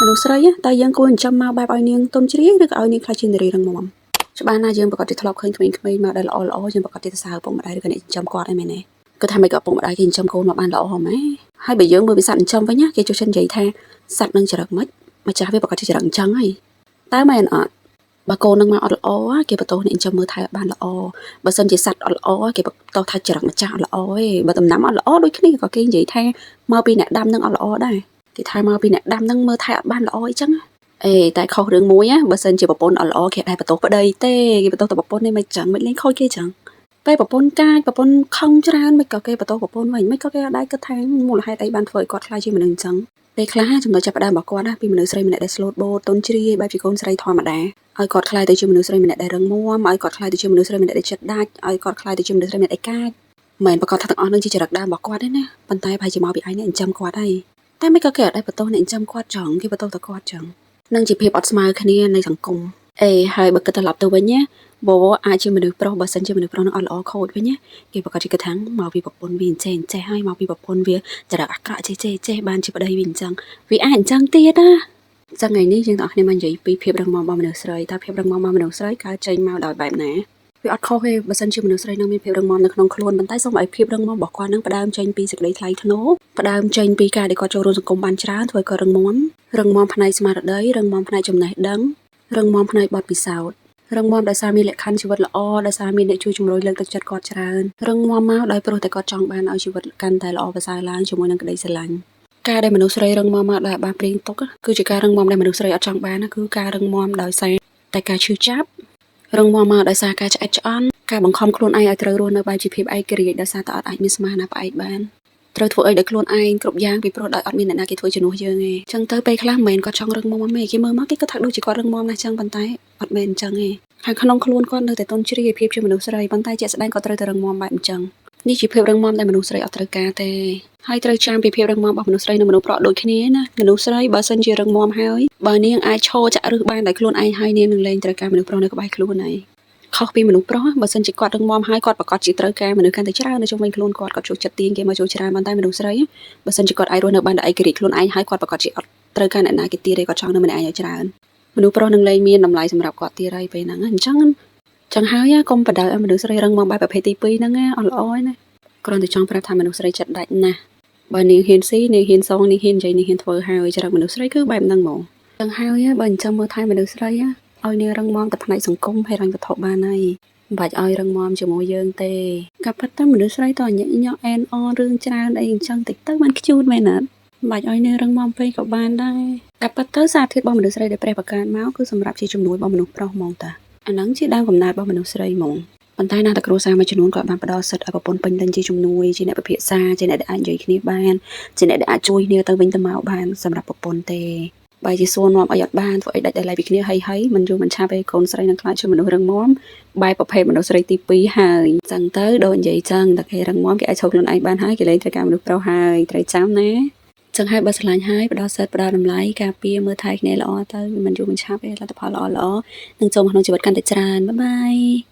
មនុស្សស្រីតើយើងគួរចិញ្ចឹមមកបែបឲ្យនាងទន់ជ្រាយឬក៏ឲ្យនាងក្លាយជានារីរឹងមាំច្បាស់ណាស់យើងប្រាកដជាធ្លាប់ឃើញក្មេងៗមកដែលល្អល្អយើងប្រាកដជាសរសើរឪពុកម្ដាយឬក៏អ្នកចិញ្ចឹមគាត់ហ្នឹងមែនទេគាត់ថាមិនក៏ឪពុកម្ដាយគេចិញ្ចឹមកូនមកបានល្អហ្មងហើយបើយើងមើលពីសត្វចិញ្ចឹមវិញណាគេចូលចិត្តនិយាយថាសត្វនឹងចរិតមិនម្ចាស់វាប្រាកដជាចរិតអញ្ចឹងហើយតើមែនអត់បើកូននឹងមកអត់ល្អគេបន្ទោសអ្នកចិញ្ចឹមមើលថែបានល្អបើសិនជាសត្វអត់ល្អគេបន្ទោសថាចរិតម្ចាស់អត់ល្អទេបើដំណាំអត់ល្អដូចគ្នាក៏គេនិយាយថាមកពីអ្នកដាំនឹងអត់ល្អដែរគេថាមកពីអ្នកដាំនឹងមើលថែអត់បានល្អអីចឹងអេតែខុសរឿងមួយណាបើសិនជាប្រពន្ធអត់ល្អគេដែរបន្ទោសប្តីទេគេបន្ទោសតែប្រពន្ធនេះមិនចឹងមិនលេងខូចគេចឹងពេលប្រពន្ធកាចប្រពន្ធខឹងច្រើនមិនក៏គេបន្ទោសប្រពន្ធវិញមិនក៏គេអត់ដែរគិតថាមូលហេតុអីបានធ្វើឲ្យគាត់ក្លាយជាមនុស្សអញ្ចឹងពេលខ្លះចំណុចចាប់ផ្ដើមរបស់គាត់ណាពីមនុស្សស្រីម្នាក់ដែល slow បូតទន់ជ្រាយបែបជាកូនស្រីធម្មតាឲ្យគាត់ក្លាយទៅជាមនុស្សស្រីម្នាក់ដែលរឹងមាំឲ្យគាត់ក្លាយទៅជាមនុស្សស្រីម្នាក់ដែលចិត្តដាច់ឲ្យគាត់ក្លាយទៅជាមនុស្សស្រីម្នាក់ដែលកាចមិនប្រកាសថាទាំងអស់នឹងជាចរិតដើមរបស់គាត់ទេណាប៉ុន្តែប្រហែលជាមកពីឯងអ្នកចិញ្ចឹមគាត់ហើយតែមិនក៏គេអត់ដែរបន្ទោសអ្នកចិញ្ចឹមគាត់ចឹងគេបន្ទោសតែគាត់ចឹងនឹងជាភាពអត់ស្មើគ្នានៃសង្គមអេហើយបើគិតត្រឡប់ទៅវិញណាបវរអាចជាមនុស្សប្រុសបើសិនជាមនុស្សប្រុសនឹងអត់ល្អខូចវិញណាគេប្រកាសជាគិតថាមកពីប្រពន្ធវាអញ្ចេះអញ្ចេះហើយមកពីប្រពន្ធវាចរិតអាក្រក់ចេះចេះចេះបានជាប្តីវាអញ្ចឹងវាអាចអញ្ចឹងទៀតណាចឹងថ្ងៃនេះយើងទាំងអស់គ្នាមកនិយាយពីភាពរឹងមាំរបស់មនុស្សស្រីតើភាពរឹងមាំរបស់មនុស្សស្រីកើតចេញមកដោយបែបណាវាអត់ខុសទេបើសិនជាមនុស្សស្រីនឹងមានភាពរឹងមាំនៅក្នុងខ្លួនប៉ុន្តែសូមឲ្យភាពរឹងមាំរបស់គាត់នឹងផ្ដើមចេញពីសេចក្តីថ្លៃថ្នូរផ្ដើមចេញពីការដែលគាត់ចូលរួមសង្គមបានច្រើនធ្វើឲ្យគាត់រឹងមាំរឹងមាំផ្នែកស្មារតីរឹងមាំផ្នែកចំណេះដឹងរឹងមាំផ្នែកបទពិសោធន៍រឹងមាំដោយសារមានលក្ខខណ្ឌជីវិតល្អដោយសារមានអ្នកជួយជំរុញលើកទឹកចិត្តគាត់ច្រើនរឹងមាំមកដោយព្រោះតែគាត់ចង់បានឲ្យជីវិតកាន់តែល្អប្រសើរឡើងជាមួយនឹងក្តីស្រឡាញ់ការដែលមនុស្សស្រីរឹងមាំមកដោយបានព្រៀងទុកគឺជាការរឹងមាំដែលមនុស្សស្រីអត់ចង់បានគឺការរឹងមាំដោយសារតែការឈឺចាប់រឹងមាំមកដោយសារការឆ្អែតឆ្អន់ការបង្ខំខ្លួនឯងឲ្យត្រូវរស់នៅបែបជាភាពឯករាជ្យដោយសារតែអត់អាចមានស្មារតីផ្អែកបានត្រូវធ្វើអីដោយខ្លួនឯងគ្រប់យ៉ាងពីព្រោះដោយអត់មានអ្នកណាគេធ្វើជំនួសយើងទេអញ្ចឹងទៅពេលខ្លះមិនមែនគាត់ចង់រឹងមាំទេគេមើលមកគេគាត់ថាដូចជាគាត់រឹងមាំណាស់ចឹងប៉ុន្តែអត់មែនអញ្ចឹងទេខាងក្នុងខ្លួនគាត់នៅតែទន់ជ្រាយភាពជាមនុស្សស្រីប៉ុន្តែជាក់ស្ដែងគាត់ត្រូវតែរឹងមាំបែបអញ្ចឹងនេះជាភាពរឹងមាំដែលមនុស្សស្រីអត់ត្រូវការទេហើយត្រូវចាំពីភាពរឹងមាំរបស់មនុស្សស្រីនិងមនុស្សប្រុសដូចគ្នាណាមនុស្សស្រីបើសិនជារឹងមាំហើយបើនាងអាចឈរចាក់ឫសបានដោយខ្លួនឯងហើយនាងនឹងលែងត្រូវការមនុស្សប្រុសនៅក្បែរខ្លួនហើយខុសពីមនុស្សប្រុសបើសិនជាគាត់រឹងមាំហើយគាត់ប្រកាសជាត្រូវការមនុស្សកាន់តែច្រើននៅជុំវិញខ្លួនគាត់គាត់ចូលចិត្តទាញគេមកចូលច្រើនប៉ុន្តែមនុស្សស្រីបើសិនជាគាត់អាចរស់នៅបានដោយឯករាជ្យខ្លួនឯងហើយគាត់ប្រកាសជាអត់ត្រូវការអ្នកណាគេទៀតទេគាត់ចង់នៅម្នាក់ឯងឲ្យច្រើនមនុស្សប្រុសនឹងលែងមានតម្លៃសម្រាប់គាត់ទៀតហើយពេលហ្នឹងអញ្ចឹងចឹងហើយកុំបដៅឲ្យមនុស្សស្រីរឹងមាំបែបប្រភេទទី2ហ្នឹងណាអត់ល្អទេណាគ្រាន់តែចង់ប្រាប់ថាមនុស្សស្រីចិត្តដាច់ណាស់បើនាងហ៊ានស៊ីនាងហ៊ានសងនាងហ៊ាននិយាយនាងហ៊ានធ្វើហើយចរិតមនុស្សស្រីគឺបែបហ្នឹងហ្មងចឹងហើយបើអញ្ចឹងមើលថែមនុស្សស្រីឲ្យនាងរឹងមាំតែផ្នែកសង្គមហិរញ្ញវត្ថុបានហើយមិនបាច់ឲ្យរឹងមាំជាមួយយើងទេក៏ប៉ុន្តែមនុស្សស្រីតញញក់អែនអរឿងច្រើនអីអញ្ចឹងតិចទៅបានខ្ជូតមែនអត់មិនបាច់ឲ្យនាងរឹងមាំពេកក៏បានដែរតែប៉ុន្តែសារធាតុរបស់មនុស្សស្រីដែលព្រះបង្កើតមកគឺសម្រាប់ជាជំនួយរបស់មនុស្សប្រុសហ្មងតាអាហ្នឹងជាដើមកំណើតរបស់មនុស្សស្រីហ្មងប៉ុន្តែណាតែគ្រួសារមួយចំនួនក៏បានផ្ដល់សិទ្ធិឲ្យប្រពន្ធពេញលេញជាជំនួយជាអ្នកពិភាក្សាជាអ្នកដែលអាចនិយាយគ្នាបានជាអ្នកដែលអាចជួយគ្នាទៅវិញទៅមកបានសម្រាប់ប្រពន្ធទេបើជាសួរនាំឲ្យអត់បានធ្វើអីដាច់ដោយឡែកពីគ្នាហើយហើយមិនយូរមិនឆាប់ឯកូនស្រីនឹងក្លាយជាមនុស្សរឹងមាំបែបប្រភេទមនុស្សស្រីទី2ហើយចឹងទៅដូចនិយាយចឹងតែគេរឹងមាំគេអាចឈប់ខ្លួនឯងបានហើយគេលែងត្រូវការមនុស្សប្រុសហើយត្រូវចាំណាចឹងហើយបើស្រឡាញ់ហើយផ្ដល់សិទ្ធិផ្ដល់តម្លៃការពារមើលថែគ្នាល្អទៅមិនយូរមិនឆាប់ទេលទ្ធផលល្អល្អនឹងចូលមកក្នុងជីវិតកាន់តែច្រើន bye bye.